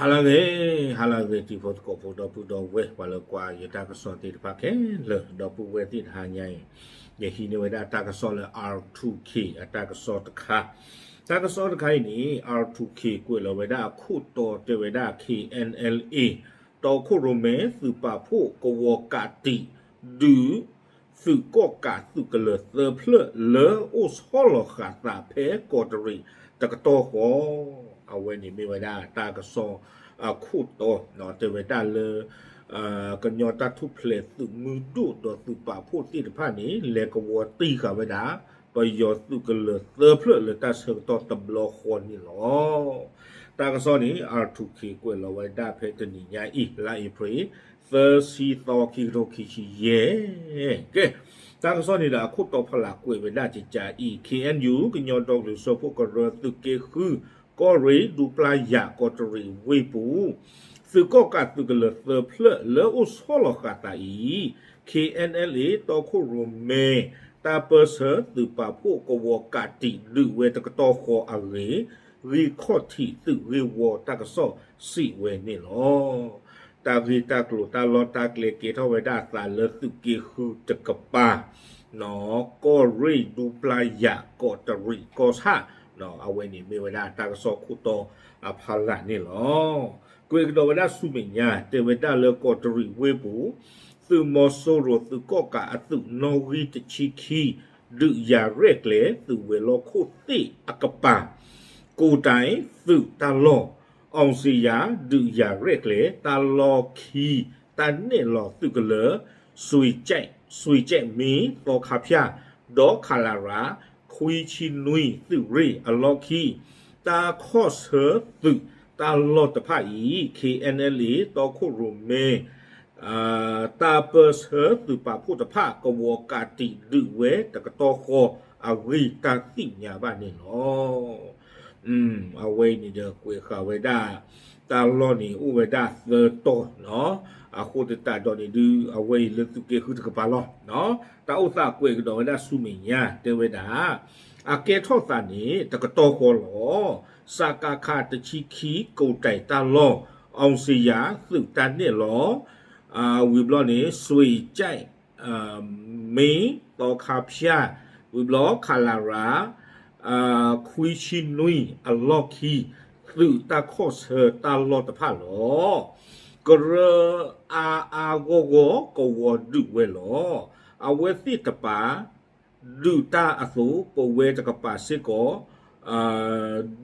ဟါလၢအဂ့ၤ, ဟါလၢအဂ့ၤ တံၤဖိသကိးဖိ ဒီပုၢ်ဒီဝဲၢ် ပှၤလၢကွၢ်ယတၢ်ကစီၣ်သ့ၣ်တဖၣ်ခဲလၢာ်, ဒီပုၢ်ဝဲၢ်သ့ၣ်တဟါညါအံၤ, ယဟံးန့ၢ်ဝဲဒၣ်တၢ်ကစီၣ်လၢ R two K အတၢ်ကစီၣ်တခါ, တၢ်ကစီၣ်တခါအံၤန့ၣ် R two K ကွဲးလီၤဝဲဒၣ်အခိၣ်တီတဲဝဲဒၣ် K N L A တီခိၣ်ရိၣ်မဲသုးပာ်ဖှိၣ်ကဝီၤကးတံာ် ဒုး သုးကီၣ်ကးသုးကလၢၤသၢဖျၢၣ်လၢအိၣ်ဆီလီၤဃာ်သးဖဲကီးတရံးတကတီၢ်ဃီ, အဝဲန့ၣ်မ့ၢ်ဝဲဒၣ်တၢ်ကစီၣ်အခိၣ်တီ, တဲဝဲဒၣ်လၢ ကညီတၢ်ထူၣ်ဖျဲးသုးမုၢ်ဒိၣ်ဒီးသုးပာ်ဖှိၣ်သ့ၣ်တဖၣ်န့ၣ် လဲၤကဝီၤတံာ်ဃာ်ဝဲဒၣ် ပယီၤသုးကလၢၤသၢဖျၢၣ်လၢတၢ်ဆၢကတီၢ်တဘျီဃီန့ၣ်လီၤ. တၢ်ကစီၣ်န့ၣ် R two K ကွဲးလီၤဝဲဒၣ်ဖဲတနံၤညါအံၤ လါအ့ဖြ့ၣ် သၢဆံသီ ခံကထိခံဆံယဲၢ်, ကဲ, တၢ်ကစီၣ်န့ၣ်ဒီးအခိၣ်တီဖီလာ်ကွဲးဝဲဒၣ်ကကးအံၤ K N U ကညီဒီကလုာ်စၢဖှိၣ်ကရၢသုးက့ဃု ကီၢ်ရ့ၣ် ဒူပျၢ်ယၤ ကီးတရံးဝ့ၢ်ပူၤ သုးကီၣ်ကးသုးကလၢၤသၢဖျၢၣ်လၢအိၣ်ဆီလီၤဃာ်သးအံၤ K N L A တီခိၣ်ရိၣ်မဲ တၢ်ပၢၢ်ဆၢသုးပာ်ဖှိၣ်ကဝီၤကးတံာ်ဒုးဝဲတကတီၢ်ဃီအဂ့ၢ် ဂံၢ်ခီၣ်ထံးသုးဂ့ၢ်ဝီတၢ်ကစီၣ်စံးဝဲန့ၣ်လီၤ. တၢ်ဂ့ၢ်တၢ်ကျိၤတၢ်လီၢ်တၢ်ကျဲကဲထီၣ်ဝဲဒၣ်အသးလၢသုးက့ဃုတကပၤ ကီၢ်ရ့ၣ် ဒူပျၢ်ယၤ ကီးတရံးကီၢ်ဆၣ်, အဝဲန့ၣ်မ့ၢ်ဝဲဒၣ်တၢ်ကစီၣ်ခိၣ်တီအဖီလာ်န့ၣ်လီၤ. ကွဲးကဒီးဝဲဒၣ်ဆူမဲာ်ညါ တဲဝဲဒၣ်လၢကီးတရံးဝ့ၢ်ပူၤ သုးမီၤစိရိၤသုးကီၣ်ကးအသုးနီၣ်ဂံၢ်တဆံခံ ဒုးယၤရဲၣ်ကျဲၤ သုးဝဲၤလီၢ်ခိၣ်သ့ၣ်အကပၤ ကိးတံာ်သုးတၢ်လီၢ် အောင်ဇေယျ ဒုးယၤရဲၣ်ကျဲၤ တၢ်လီၢ်ခံ တၢ်နဲၣ်လီၤသုးကလၢၤ စွ့ၤကဲးမ့ၢ် သီခါဖၠၣ် ဒီးခလရ ခွံဆံနွံ သုးရ့ၣ်အလီၢ်ခံ တၢ်ခီၣ်ဆၢသုးတၢ်လီၢ်တဖၣ်အံၤ K N L A တီခိၣ်ရိၣ်မဲ တၢ်ပၢၢ်ဆၢသုးပာ်ဖှိၣ်တဖၣ် ကဝီၤကးတံာ်ဒုးဝဲတကတီၢ်ဃီအဂ့ၢ်တၢ်သ့ၣ်ညါဘၣ်န့ၣ်လီၤ. အဝဲအံၤန့ၣ်ဒီးကွဲးဃာ်ဝဲဒၣ် တၢ်လီၢ်န့ၣ်အိၣ်ဝဲဒၣ်သၢတီၢ်, အဃိသတးဒီးန့ၣ်ဒုး အဝဲအံၤလၢသုးက့ဃုတကပၤလီၤ. တၢ်အိၣ်သးကွဲးကဒီးဝဲဒၣ်ဆူမဲာ်ညါ တဲဝဲဒၣ် အကဲထီၣ်သးန့ၣ် တကတီၢ်ဃီလီၤ. စကခ တဆံခံ ကိးတံာ်တၢ်လီၢ် အောင်ဇေယျ သုးတၢ်နဲၣ်လီၤ ဝံၤဘျီန့ၣ် စွ့ၤကဲး မ့ၢ် သီခါဖၠၣ် ဝံၤဘျီ ခလရ ခွံဆံနွံ အလီၢ်ခံ သုးတၢ်ခီၣ်ဆၢတၢ်လီၢ်တဖၣ်လီၤ. ကရၢအါအါဂီၢ်ဂီၢ်ကဝီၤဒုးဝဲလီၤ. အဝဲသ့ၣ်တပၤ ဒုးတၢ်အသိး ပဝဲတကပၤစ့ၢ်ကီး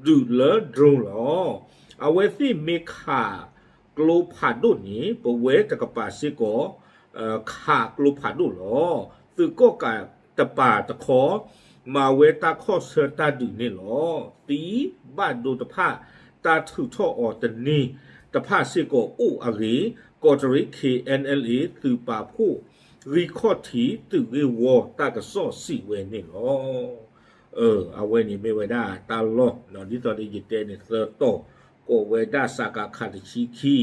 ဒုးလၢ drone လီၤ. အဝဲသ့ၣ်မ့ၢ်ခးကျိဖးဒိၣ်န့ၣ် ပဝဲတကပၤစ့ၢ်ကီး ခးကျိဖးဒိၣ်လီၤ. သုးကီၣ်ကးတပၤတခီ မၤဝဲတၢ်ခီၣ်ဆၢတၢ်ဒုးန့ၣ်လီၤ. သံဘၣ်ဒိတဖၣ် တၢ်ထုးထီၣ်အီၤတန့ၢ်တဖၣ်စ့ၢ်ကီးအိၣ်အဂ့ၢ် ကီးတရံး K N L A သုးပာ်ဖှိၣ် ဂံၢ်ခီၣ်ထံးသုးဂ့ၢ်ဝီတၢ်ကစီၣ်စံးဝဲန့ၣ်လီၤ. အဝဲန့ၣ်မ့ၢ်ဝဲဒၣ်တၢ်လီၢ် ဒ်သိးဒီးယတဲန့ၣ်သၢတီၢ် ကိးဝဲဒၣ် စကခ တဆံခံ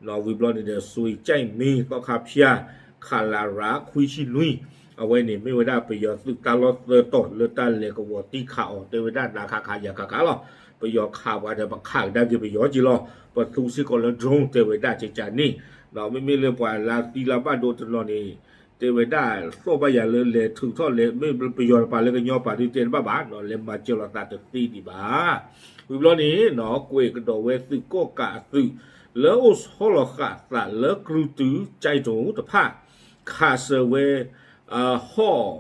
ဝံၤဘျီန့ၣ်ဒီး စွ့ၤကဲးမ့ၢ် သီခါဖၠၣ် ခလရ ခွံဆံနွံ အဝဲန့ၣ်မ့ၢ်ဝဲဒၣ်ပယီၤသုးတၢ်လီၢ်သၢတီၢ်လၢတၢ်လဲၤကဝီၤတံာ်ခးအီၤ တဲဝဲဒၣ်နးခးခးယၤခးခးလီၤ. ပယီၤခးပှၤဒီးပခးကဒါက့ၤပယီၤက့ၤလီၤ. ပသူစ့ၢ်ကီးလၢ drone တဲဝဲဒၣ်ကကန့ၣ် မ့မ့ၢ်လၢပှၤလၢသံလၢဘၣ်ဒိတနီၤန့ၣ် တဲဝဲဒၣ်သီၣ်ဘၣ်ယၤလၢလဲၤထုးထီၣ်လဲၤ မ့ၢ်ပယီၤတပၤလၢကညီပၤဒုးတဲတဘၣ်ဘၣ် လဲၤမၤစၢၤလိာ်သးတသ့ဒံးဘၣ်. ဝံၤဘျီန့ၣ် ကွဲးကဒီးဝဲသုးကီၣ်ကးအသုး လၢအိၣ်ဆီလီၤဃာ်သးလၢကရူၢ်တုၤကၠဲးတိၤတဖၣ် ခးစၢၤဝဲ ဟီၣ်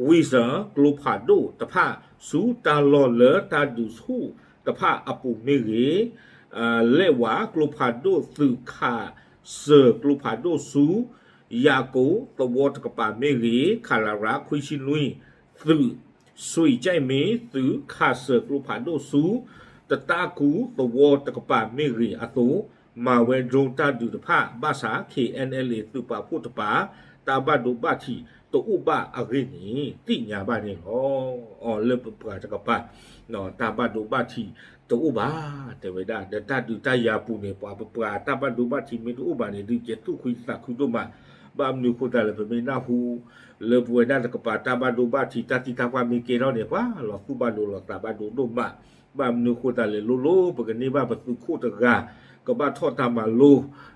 ဝံစၢၤ ကျိဖးဒိၣ်တဖၣ် ဆူတၢ်လီၢ်လၢတၢ်ဒုးဆူၣ်တဖၣ်အပူၤမ့ၢ်ဂ့ၤ, လဲၣ်ဝၤကျိဖးဒိၣ်သုးခးစၢၤကျိဖးဒိၣ်ဆူ ယၤကိာ်သဝီတကပၤမ့ၢ်ဂ့ၤ, ခလရ ခွံဆံနွံ သုး စွ့ၤကဲးမ့ၢ်သုးခးစၢၤကျိဖးဒိၣ်ဆူ တတၢ်ကူသဝီတကပၤမ့ၢ်ဂ့ၤအသိး မၤဝဲ drone တၢ်ဒုးတဖၣ် ဘၣ်ဆၣ် K N L A သုးပာ်ဖှိၣ်တပၤ တၢ်ဘၣ်ဒိဘၣ်ထံးတအိၣ်ဘၣ်အဂ့ၢ်န့ၣ် သ့ၣ်ညါဘၣ်န့ၣ်လီၤ. အီၤလၢပပှၤတကပၤ တၢ်ဘၣ်ဒိဘၣ်ထံးတအိၣ်ဘၣ် တဲဝဲဒၣ် ဒီးတၢ်ဒုးတၢ်ယၤပူၤန့ၣ် ပှၤပပှၤတၢ်ဘၣ်ဒိဘၣ်ထံးမ့ၢ်တအိၣ်ဘၣ်န့ၣ် ဒုးကဲသူၣ်ခုသးခုဒိၣ်မး, ဘၣ်မနုၤအဃိသတးလဲၣ် ပမ့ၢ်နၢ်ဟူ လၢပဝဲဒၣ်တကပၤတၢ်ဘၣ်ဒိဘၣ်ထံး တၢ်သံတၢ်ပှၢ်မ့ၢ်ကဲထီၣ်န့ၣ် ပှၤလီၤသူၣ်ဘၣ်ဒိလီၤသးဘၣ်ဒိဒိၣ်မး, ဘၣ်မနုၤအဃိသတးလဲၣ် လိၤလိၤ ပကန့ၢ်ဘၣ်ပသုးခိၣ်တဂၤ ကဘၣ်ထီၣ်တၢ်မၤလိ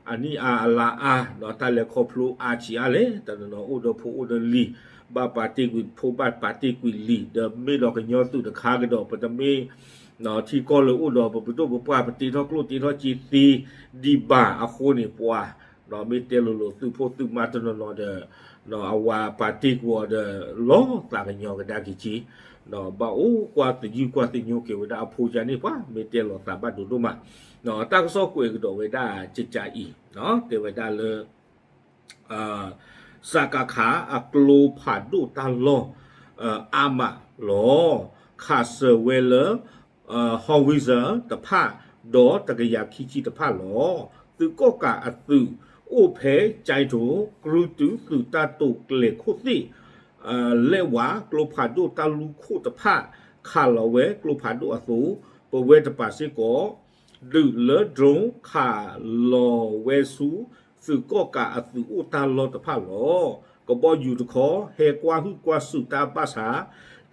အနံၣ်အါအလါအါ ဒီးတၢ်လဲၤခီဖျိအါဆံးအါလဲၣ်, တနီၤနီၤအိၣ်ဒီးဖိအိၣ်ဒီးလံၤ ဘၣ်ပာ်တ့ၢ်ကွံာ်ဖိဘၣ်ပာ်တ့ၢ်ကွံာ်လံၤ ဒီးမ့ၢ်ဒီးကညီသုးတခါကဒီး ပတမ့ၢ် ထံကီၢ်လၢအိၣ်ဒီးပပဒိၣ်ပပှၢ် ပတ့ထီၣ်ကျိၣ်တ့ထီၣ်စ့သ့ဒံးဘၣ်အဃိန့ၣ် ပှၤ မ့ၢ်တဲလိၤလိၤသုးဖိသုးမါတနီၤနီၤဒီး အဝၤပာ်တ့ၢ်ကွံာ်အီၤဒီး လီၤသးကညီၤကဒါက့ၤက့ၤ ဘၣ်အိၣ်ကွၢ်သယုၢ်ကွၢ်သညိက့ၤဝဲဒၣ်အဖိယါန့ၣ် ပှၤမ့ၢ်တဲလီၤသးဘၣ်ဒိဒိၣ်မး, တၢ်ကစီၣ်ကွဲးကဒီးဝဲဒၣ်ကကးအံၤ တဲဝဲဒၣ်လၢ စကခ အကျိဖးဒိၣ်တၢ်လီၢ် အါမးလီၤ. ခးစၢၤဝဲလၢ howitzer တဖၣ် ဒီးတကယၤခံဆံတဖၣ်လီၤ. သုးကီၣ်ကးအသုး အိၣ်ဖဲကၠဲးထိၣ် ကြုၢ်တုသုးတၢ်တိာ်ကျဲၤခိၣ်သ့ၣ် လဲၣ်ဝၤ ကျိဖးဒိၣ်တၢ်လူၢ်ခိၣ်တဖၣ် ခးလီၤဝဲကျိဖးဒိၣ်အသိး ပဝဲတပၤစ့ၢ်ကီး ဒုးလၢ drone ခးလီၤဝဲဆူ သုးကီၣ်ကးအသုးအိၣ်တၢ်လီၢ်တဖၣ်လီၤ. ကဘီယူၤတခီ ဟဲကွၢ်ဟုၣ်ကွၢ်စူၣ်တၢ်ဘၣ်ဆၣ်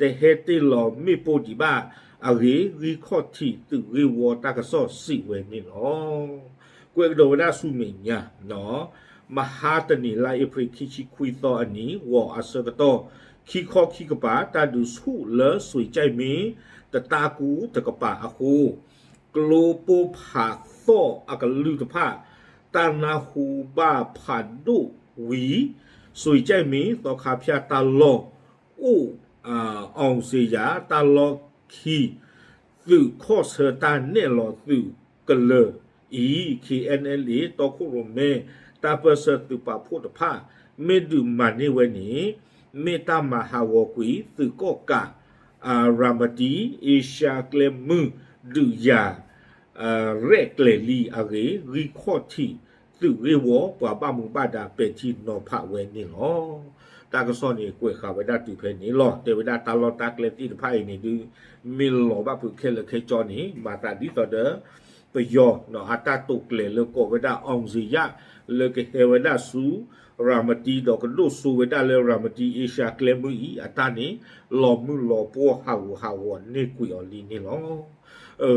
တဟဲတ့ၢ်လီၤမ့ၣ်ပိၢ်ဒံးဘၣ်အဂ့ၢ် ဂံၢ်ခီၣ်ထံးသုးဂ့ၢ်ဝီတၢ်ကစီၣ်စံးဝဲန့ၣ်လီၤ. ကွဲးကဒီးဝဲဒၣ်ဆူမဲာ်ညါ မဟါတနံၤ လါအ့ဖြ့ၣ် ခံဆံခွံသီအနံၤ ဂီၤအဆၢကတီၢ် ခံခီခံကပၤ တၢ်ဒုးဆူၣ်လၢစွ့ၤကၠဲၣ်မ့ၢ် တတၢ်ကူတကပၤအဃိ ကျိပိၢ်ဖးသီၣ်အကလုၢ်တဖၣ် တၢ်နၢ်ဟူဘၣ်ဖးဒိၣ်ဝံၤ စွ့ၤကၠဲၣ်မ့ၢ် သီခါဖၠၣ်တၢ်လီၢ်အိၣ် အီစ့ယၤ တၢ်လီၢ်ခံ သုးခီၣ်ဆၢတၢ်နဲၣ်လီၤသုးကလၢၤအံၤ K N L A တီခိၣ်ရိၣ်မဲ တၢ်ပၢၢ်ဆၢသုးပာ်ဖှိၣ်တဖၣ် မ့ၢ်ဒုးမၤန့ၢ်ဝဲန့ၣ် မ့ၢ်တၢ်မၤဟးဂီၤကွံာ် သုးကီၣ်ကး ရၤမတံ အ့ရှါကျဲမုၢ် ဒုးယၤ ရဲၣ်ကျဲၤလံအဂ့ၢ် ဂံၢ်ခီၣ်ထံးသုးဂ့ၢ်ဝီ ပှၤဘၣ်မူဘၣ်ဒါပဲာ်ထံနီၤဖးဝဲန့ၣ်လီၤ. တၢ်ကစီၣ်န့ၣ် ကွဲးဃာ်ဝဲဒၣ်တုၤဖဲန့ၣ်လီၤ. တဲဝဲဒၣ်တၢ်လီၢ်တၢ်ကျဲသ့ၣ်တဖၣ်အံၤန့ၣ်ဒုး မ့ၢ်လီၤဘၣ်ဖုးခဲလၢာ်ခဲဆ့န့ၣ် မၤသးဒ်သိးဒီး ပယီၤ အတၢ်တိာ်ကျဲၤလၢကိးဝဲဒၣ် အောင်ဇေယျ လၢကဟဲဝဲဒၣ်ဆူ ရၤမတံ ဒီးကဒိၣ်စိဝဲဒၣ်လၢ ရၤမတံ အ့ရှါကျဲမုၢ်အံၤ အတၢ်န့ၣ် လီၤမုၢ်လီၤပှီၢ်ဟးဂူာ်ဟးဂီၤန့ၢ်ကွံာ်အီၤလံန့ၣ်လီၤ.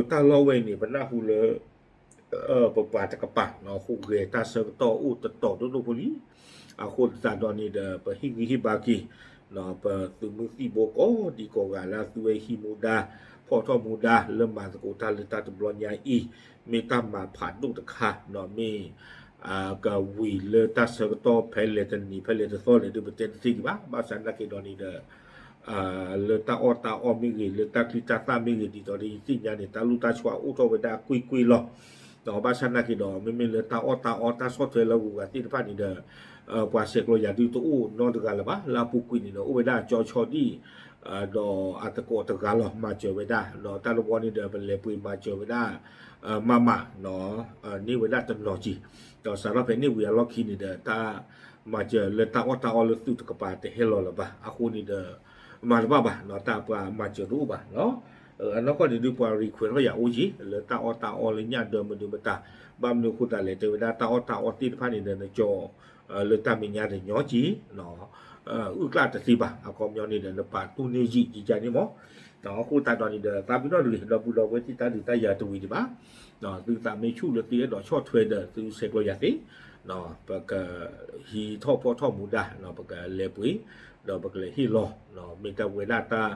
တၢ်လီၢ်ဝဲအံၤန့ၣ် ပနၢ်ဟူလၢ ပပှၤတကပၤ ဟူးဂဲၤတၢ်ဆၢကတီၢ်အိၣ်တတီၤဒိၣ်ဒိၣ်ဖိလံ. အဃိသတးဒီးန့ၣ်ဒီး ပဟ့ၣ်ဂံၢ်ဟ့ၣ်ဘါက့ၤ ပသုးမုၢ်သံၣ်ဘိကိးဒံကိးဂၤလၢသုဝဲဟံးမူဒါ ဖီၣ်ထီၣ်မူဒါလၢမၤသကိးတၢ်လၢတၢ်တဘျီညါအံၤ မ့ၢ်တၢ်မၤဖးဒိၣ်တခါ မ့ၢ် ကဝံၤလၢတၢ်ဆၢကတီၢ်ဖဲလဲၣ်တနံၤ ဖဲလဲၣ်တသီလဲၣ်ဒုး ပတဲတသ့ဒံးဘၣ်. ဘၣ်ဆၣ်သနာ်က့ဒီးန့ၣ်ဒီး လၢတၢ်အီၣ်တၢ်အီမ့ၢ်ဂ့ၤ လၢတၢ်ချံတၢ်သၣ်မ့ၢ်ဂ့ၤ ဒ်သိးဒီးယသ့ၣ်ညါန့ၣ် တၢ်လူၢ်တၢ်ဆှးအိၣ်ထီၣ်ဝဲဒၣ်ကွ့ၢ်ကွ့ၢ်လီၤ. ဒီးဘၣ်ဆၣ်သနာ်က့ဒီး မ့မ့ၢ်လၢတၢ်အီၣ်တၢ်အီတၢ်ဆီၣ်ထွဲလၢအဂုၤအဂၤသ့ၣ်တဖၣ်န့ၣ်ဒီး ပှၤဆဲးကျိးယၤဒုးတအိၣ်နီတဂၤလၢၤဘၣ်. လၢအပူၤကွံာ်န့ၣ်ဒီး အိၣ်ဝဲဒၣ်ကၠီဆီဒံၣ် ဒီးအသကိးတဂၤလီၤ မၤစၢၤဝဲဒၣ် ဒီးတၢ်တဝီန့ၣ်ဒီး ပလဲၤပှ့ၤမၤစၢၤဝဲဒၣ် မးမး န့ၢ်ဝဲဒၣ်တနီၤက့ၤ ဒီးစးထီၣ်ဖဲန့ၣ်ဝံၤအလီၢ်ခံန့ၣ်ဒီး တၢ်မၤစၢၤလၢတၢ်အီၣ်တၢ်အီလၢသုးတကပၤတဟဲလီၤလၢၤဘၣ်. အဃိန့ၣ်ဒီး မၤတဘၣ်ဘၣ် တၢ်ပှၤမၤစၢၤတအိၣ်ဘၣ်. အနီၢ်ကီၢ်န့ၣ်ဒုးပှၤ request ထီၣ်ယၤအိၣ်က့ၤ လၢတၢ်အီၣ်တၢ်အီလၢညၣ်ဒၢမနုၤမတၤ ဘၣ်မနုၤအဃိသတးလဲၣ် တဲဝဲဒၣ်တၢ်အီၣ်တၢ်အီသ့ၣ်တဖၣ်န့ၣ်ဒီး နကၠီ လၢတၢ်မဲာ်ညါတညီက့ၤ အုၣ်ကျၣ်တသ့ဘၣ် အခီပညီန့ၣ်ဒီး နပာ်တူၢ်န့ၢ်ယံာ်ကကါန့ၣ်မး. အဃိသတးဒီးန့ၣ်ဒီး သးပ့ၤနီၣ်တဂ့ၤ ဒီပုၢ်ဒီဝဲၢ်သ့ၣ်တၢ်ဒုးတၢ်ယၤတဝံၤဒံးဘၣ်. သုသးမ့ၢ်ဆူၣ်လၢသုအဲၣ်ဒိးဆီၣ်ထွဲဒီးသုဆဲးကျိးယၤသ့ ပကဟံးထီၣ်ဖီၣ်ထီၣ်မူဒါ ပကလဲၤပှ့ၤ ဒီးပကလဲၤဟ့ၣ်လီၤ မ့ၢ်တၢ်ဝဲဒၣ်တၢ်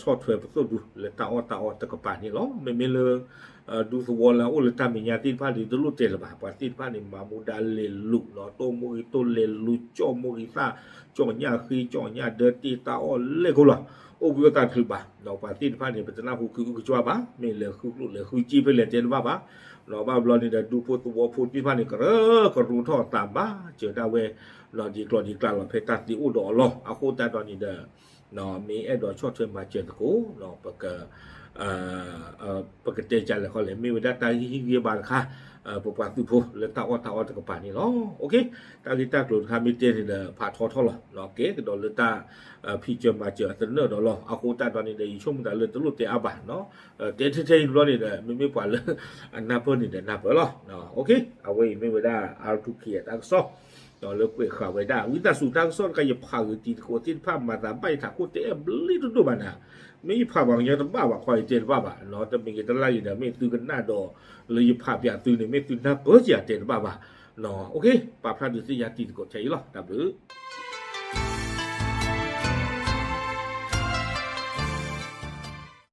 ဆီၣ်ထွဲပသိၣ်ဒူလၢတၢ်အီၣ်တၢ်အီတကပၤန့ၣ်လီၤ. မ့မ့ၢ်လၢ ဒူသဝီလၢအအိၣ်လၢတၢ်မဲာ်ညါသ့ၣ်တဖၣ်ဒုးတလိၣ်တဲလၢၤဘၣ်. ပှၤသ့ၣ်တဖၣ်န့ၣ် မၤမူဒါလဲၤလူၤ တိၢ်မိၢ်ဂ့ၤတိၢ်လဲၤလူၤ ကၠီၣ်မိၢ်ဂ့ၤသၣ် ကၠီၣ်ညၣ်ဃ့ ကၠီၣ်ညၣ်ဒၢတ့ၢ်တၢ်အီၣ်လဲၤကိၣ်လီၤ. အိၣ်ဘှံးအိၣ်သးတချုးဘၣ် ဒီးပှၤသ့ၣ်တဖၣ်န့ၣ် ပတနၢ်ဟူဃုအုၣ်ကကွၢ်ဘၣ် မ့ၢ်လဲၤဃုကျိၣ်လဲၤဃုစ့ဖဲလဲၣ်တဲတဘၣ်ဘၣ်. ဘၣ်ဘျီန့ၣ်ဒီး ဒူဖိသဝီဖိသ့ၣ်တဖၣ်န့ၣ် ကရၢကရိထီၣ်သးမၤစၢၤဒၣ်ဝဲ ဒ်ကျီၢ်ဒ်ကျးလီၤ ဖဲတၢ်သ့အိၣ်ဒီးအီၤလီၤ. အဃိသတးဒီးန့ၣ်ဒီး မ့ၢ်အဲၣ်ဒိးဆီၣ်ထွဲမၤစၢၤသကိး ပက ပကတဲကလဲၣ်ဃီလဲၣ် မ့ၢ်ဝဲဒၣ်တၢ်ဟ့ၣ်ဂံၢ်ဟ့ၣ်ဘါတခါ ပပှၤသုးဖိလၢတၢ်အီၣ်တၢ်အီတကပၤန့ၣ်လီၤ. တၢ်ဂ့ၢ်တၢ်ကျိၤတခါမ့ၢ်တဲန့ၣ်ဒီး ဖးထီထီၣ်လီၤ. ကဲကဒီးလၢတၢ်ဖံးစၢၤမၤစၢၤအသနၢၣ်ဒီးလီၤ. အဃိသတးဒီးန့ၣ်ဒီး ယဆိကမိၣ်တၢ်လၢတလိၣ်တဲအါဘၣ် တဲထဲထဲအံၤဘျီန့ၣ်ဒီး မ့မ့ၢ်ပှၤလၢအနၢ်ပၢၢ်န့ၣ်ဒီးနၢ်ပၢၢ်လီၤ. အဝဲအံၤမ့ၢ်ဝဲဒၣ် R two K အတၢ်ကစီၣ် လၢကွဲးဃာ်ဝဲဒၣ် ဝံသးစူၤတၢ်ကစီၣ်တခါ ယဖးဂ့ၤတံၤသကိးသ့ၣ်တဖၣ် မၤသးဘၣ်ယထးခိၣ်တဲအဲၣ်ဘျ့တဒိၣ်ဘၣ်နၤ, မ့ၢ်ယဖးပှၤကညီတဘၣ်ဘၣ်ခီ ယတဲတဘၣ်ဘၣ်, တမ့ၢ်က့ၤတလၢ်ဂ့ၤဒီး မ့ၢ်သုကနၣ်ဒီး လၢယဖးပၠးသုန့ၣ် မ့ၢ်သုနၢ်ပၢၢ်စ့ၢ်တဲတဘၣ်ဘၣ်. ပာ်ဖျါဒုးသ့ၣ်ညါတံၤသကိးထဲအံၤလီၤ. တၢ်ဘျုး